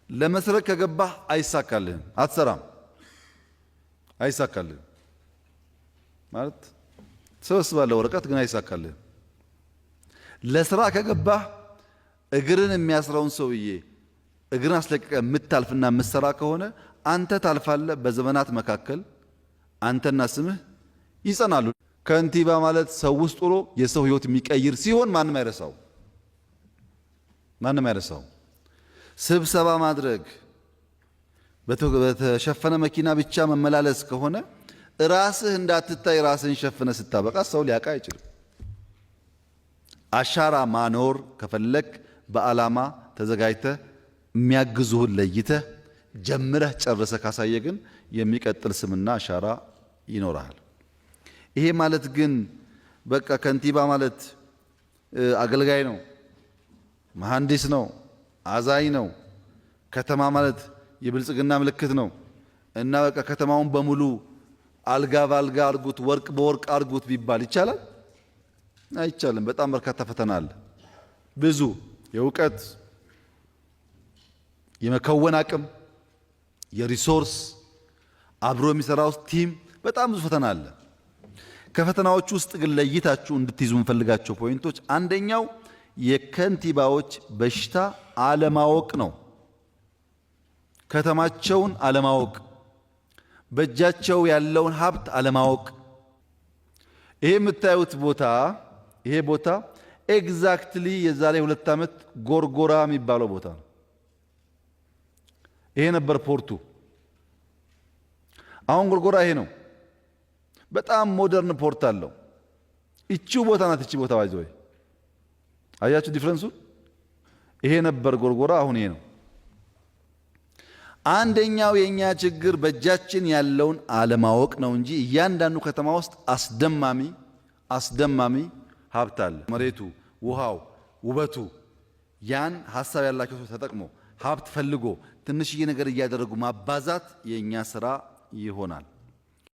ለመስረቅ ከገባህ አይሳካልህም፣ አትሰራም፣ አይሳካልህም ማለት ትሰበስባለህ ወረቀት ግን አይሳካልህም። ለስራ ከገባህ እግርን የሚያስረውን ሰውዬ እግርን አስለቅቀህ የምታልፍና የምትሰራ ከሆነ አንተ ታልፋለህ። በዘመናት መካከል አንተና ስምህ ይጸናሉ። ከንቲባ ማለት ሰው ውስጥ ውሎ የሰው ህይወት የሚቀይር ሲሆን ማንም አይረሳው፣ ማንም አይረሳው። ስብሰባ ማድረግ በተሸፈነ መኪና ብቻ መመላለስ ከሆነ ራስህ እንዳትታይ ራስህን ሸፍነ ስታበቃ ሰው ሊያውቅ አይችልም። አሻራ ማኖር ከፈለክ በዓላማ ተዘጋጅተህ የሚያግዙህን ለይተህ ጀምረህ ጨርሰህ ካሳየ ግን የሚቀጥል ስምና አሻራ ይኖርሃል። ይሄ ማለት ግን በቃ ከንቲባ ማለት አገልጋይ ነው፣ መሐንዲስ ነው፣ አዛኝ ነው፣ ከተማ ማለት የብልጽግና ምልክት ነው እና በቃ ከተማውን በሙሉ አልጋ በአልጋ አርጉት፣ ወርቅ በወርቅ አርጉት ቢባል ይቻላል? አይቻልም። በጣም በርካታ ፈተና አለ። ብዙ የእውቀት የመከወን አቅም፣ የ resource አብሮ የሚሰራው team በጣም ብዙ ፈተና አለ። ከፈተናዎች ውስጥ ግን ለይታችሁ እንድትይዙ የምፈልጋቸው point ኦች አንደኛው የከንቲባዎች በሽታ አለማወቅ ነው። ከተማቸውን አለማወቅ፣ በእጃቸው ያለውን ሀብት አለማወቅ። ይሄ የምታዩት ቦታ ይሄ ቦታ exactly የዛሬ 2 ዓመት ጎርጎራ የሚባለው ቦታ ነው። ይሄ ነበር port ኡ። አሁን ጎርጎራ ይሄ ነው። በጣም modern port አለው። እቺው ቦታ ናት። እቺ ቦታ by the way አያችሁ difference ኡ። ይሄ ነበር ጎርጎራ፣ አሁን ይሄ ነው። አንደኛው የኛ ችግር በእጃችን ያለውን አለማወቅ ነው እንጂ እያንዳንዱ ከተማ ውስጥ አስደማሚ አስደማሚ ሀብት አለ። መሬቱ፣ ውሃው፣ ውበቱ ያን ሀሳብ ያላቸው ሰው ተጠቅሞ ሀብት ፈልጎ ትንሽዬ ነገር እያደረጉ ማባዛት የእኛ ስራ ይሆናል።